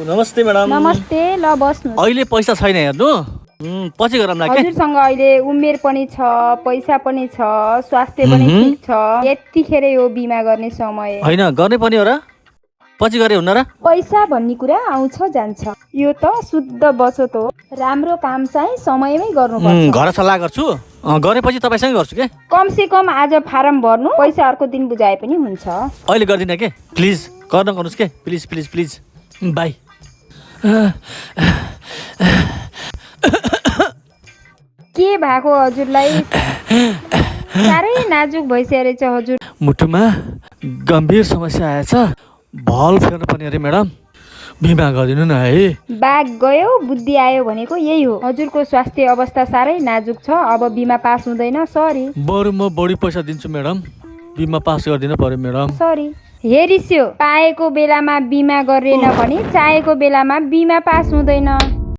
नमस्ते म्याडम। नमस्ते। ल बस्नु। अहिले पैसा छैन हेर्नु, पछि गरौँला के। हजुरसँग अहिले उमेर पनि छ, पैसा पनि छ, स्वास्थ्य पनि ठिक छ, यतिखेर यो बिमा गर्ने समय होइन, गर्ने पनि हो र, पछि गरे हुन्न र। पैसा भन्ने कुरा आउँछ जान्छ, यो त शुद्ध बचत हो। राम्रो काम चाहिँ समयमै गर्नुपर्छ। घर सल्लाह गर्छु, गरेपछि तपाईँसँगै गर्छु के। कमसे कम आज फारम भर्नु, पैसा अर्को दिन बुझाए पनि हुन्छ। अहिले गर्दिनँ के, प्लिज गर्नुहोस् के, प्लिज प्लिज प्लिज। बाई। के भएको हजुरलाई? साह्रै नाजुक भइसकेको रहेछ हजुर। मुटुमा गम्भीर समस्या आएछ, भल फेर्नु पर्ने अरे म्याडम, बिमा गरिदिनु न है। बाघ गयो बुद्धि आयो भनेको यही हो। हजुरको स्वास्थ्य अवस्था साह्रै नाजुक छ, अब बिमा पास हुँदैन, सरी। बरु म बढी पैसा दिन्छु म्याडम, बिमा पास गरिदिनु पर्यो म्याडम। सरी। हेरिस्यो, पाएको बेलामा बिमा गरेन भने चाहेको बेलामा बिमा पास हुँदैन।